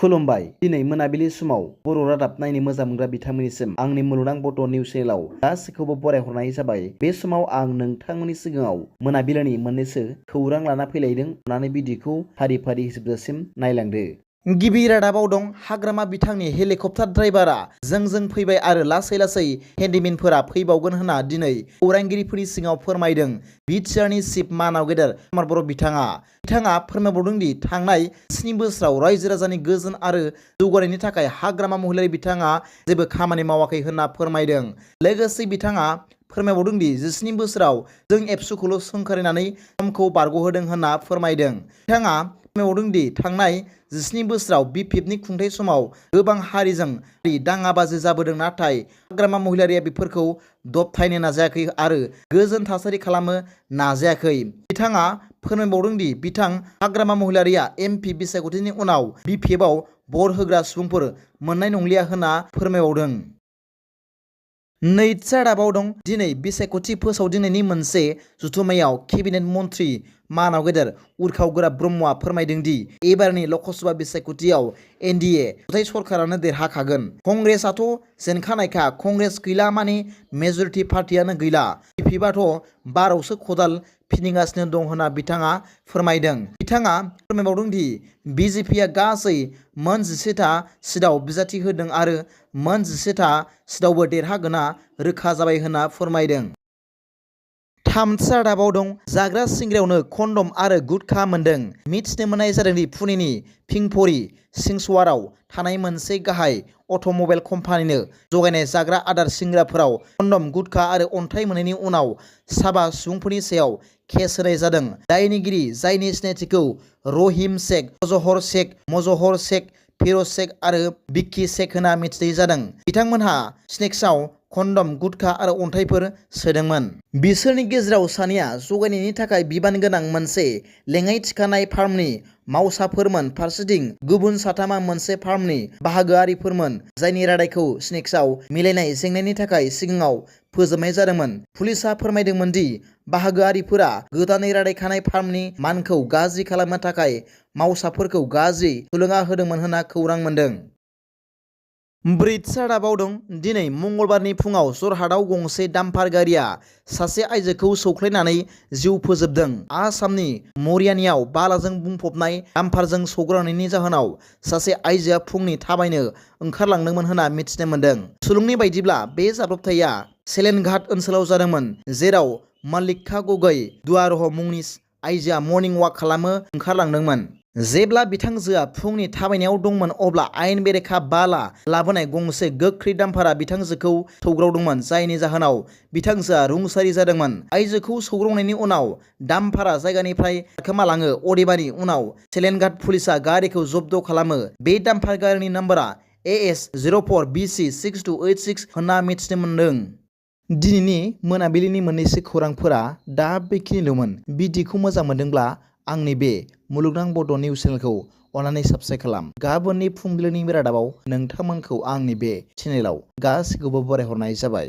खुलुमबाय दिनै मोनाबिलि समाव बर' रादाब नायनो मोजां मोनग्रा बिथांमोननिसिम आंनि मुलुगनां बड' निउस चेनेलाव गासैखौबो बरायहरनाय जाबाय। बे समाव आं नोंथांमोननि सिगाङाव मोनाबिलिनि मोननैसो खौरां लाना फैलायदों। अन्नानै भिडिअखौ फारि फारि जोबजासिम नायलांदो। गिबि रादाबाव दं हाग्रामा बिथांनि हेलिकप्टार ड्राइभारा जों फैबाय आरो लासै लासै हेन्डिमेनफोरा फैबावगोन होनना दिनै खौरांगिरिफोरनि सिगाङाव फोरमायदों बिटिआरनि चिफ मानाव गेदेर बर' बिथाङा फोरमायबावदों दि थांनाय 7 बोसोराव रायजो राजानि गोजोन आरो जौगानायनि थाखाय हाग्रामा महिलारि बिथाङा जेबो खामानि मावाखै होनना फोरमायदों। लोगोसे बिथाङा फोरमायबावदों दि 17 बोसोराव जों एबसुखौल' सोंखारिनानै समखौ बारग'होदों होनना फोरमायदों। बिथाङा फोरमायबावदों दि थांनाय 17 बोसोराव बिपिएफनि खुंथाय समाव गोबां हारिजों दाङाबाजि जाबोदों, नाथाय हाग्रामा महिलारिया बेफोरखौ दबथायनो नाजायाखै आरो गोजोन थासारि खालामनो नाजायाखै। बिथाङा फोरमायबावदों दि बिथां हाग्रामा महिलारिया एमपि बिसायख'थिनि उनाव बिपिएफआव भट होग्रा सुबुंफोर मोननाय नंलिया होनना फोरमायबावदों। नैथि रादाबाव दं दिनै बिसायख'थि फोसावदिंनायनि मोनसे जथुम्मायाव केबिनेट मन्थ्रि मानाव गेदेर उर्खाव ब्रह्मआ फोरमायदों दि एबारनि ल'कसभा बिसायख'थियाव एनडिए जथाय सरकारानो देरहाखागोन। कंग्रेसआथ' जेनखानायखा, कंग्रेस गैला माने मेजरिटि पार्टियानो गैला, बिपिएफआथ' बारावसो खदाल फिदिंगासिनो दं होनना बिथाङा फोरमायदों। बिथाङा फोरमायबावदों दि बिजेपिआ गासै मोन 11था सिटआव बिजाथि होदों आरो मोन 11था सिटआवबो देरहागोना रोखा जाबाय होनना फोरमायदों। थामथि रादाबाव दं जाग्रा सिंग्रायावनो कन्डम आरो गुटखा मोन्दों। मिथिनो मोननाय जादों दि पुनेनि पिंपरी सिंसवाराव थानाय मोनसे गाहाय अट'मबाइल कम्पानिनो जगायनाय जाग्रा आदार सिंग्राफोराव कन्डम, गुटखा आरो अन्थाइ मोननायनि उनाव 7 सुबुंफोरनि सायाव केस होनाय जादों। दायनिगिरि, जायनि सिनायथिखौ रहिम शेख, मजहर शेख, फिर'ज शेख आरो बिक्की शेख होनना मिथिनाय जादों, बिथांमोनहा स्नेक्सआव कन्डम, गुटखा आरो अन्थाइफोर सोदोंमोन। बिसोरनि गेजेराव सानैया जगायनायनि थाखाय बिबान गोनां मोनसे लेङाइ थिखानाय फार्मनि मावसाफोरमोन। फारसेथिं गुबुन 3 मोनसे फार्मनि बाहागोआरिफोरमोन, जायनि रादायखौ स्नेक्सआव मिलायनाय जेंनानि थाखाय सिगाङाव फोजोबनाय जादोंमोन। पुलिसआ फोरमायदोंमोन दि बाहागोआरिफोरा गोदानै रादायखानाय फार्मनि मानखौ गाज्रि खालामनो थाखाय मावसाफोरखौ गाज्रि थुलुंगा होदोंमोन होनना खौरां मोन्दों। ब्रैथि रादाबाव दं दिनै मंगलबारनि फुङाव जरहाटआव गंसे डाम्पार गारिया सासे आइजोखौ सौख्लायनानै जिउ फोजोबदों। आसामनि मरियानीआव बालाजों बुंफबनाय डाम्पारजों सौग्रावनायनि जाहोनाव सासे आइजोआ फुंनि थाबायनो ओंखारलांदोंमोन होनना मिथिनो मोन्दों। सुलुंनि बायदिब्ला बे जाब्रबथाया सेलेनघाट ओनसोलाव जादोंमोन, जेराव मल्लिका गगৈ दुआरह मुंनि आइजोआ मर्निं वाक खालामनो ओंखारलांदोंमोन। जेब्ला बिथांजोआ फुंनि थाबायनायाव दंमोन, अब्ला आयेन बेरेखा बाला लाबोनाय गंसे गोख्रै डाम्पारा बिथांजोखौ सौग्रावदोंमोन, जायनि जाहोनाव बिथांजोआ रुंसारि जादोंमोन। आइजोखौ सौग्रावनायनि उनाव डाम्पारा जायगानिफ्राय खारखोमालाङो। अदेबानि उनाव सेलेनघाट पुलिसआ गारिखौ जब्द खालामो। बे डाम्पार गारिनि नम्बरा AS04BC6286 होनना मिथिनो मोन्दों। दिनैनि मोनाबिलिनि मोननैसो खौरांफोरा दा बेखिनिल'मोन। भिडिअखौ मोजां मोनदोंब्ला आंनि बे मुलुगनां बड' निउस चेनेलखौ अन्नानै साबस्क्राइब खालाम। गाबोननि फुंबिलिनि रादाबाव नोंथांमोनखौ आंनि बे चेनेलाव गासैखौबो बरायहरनाय जाबाय।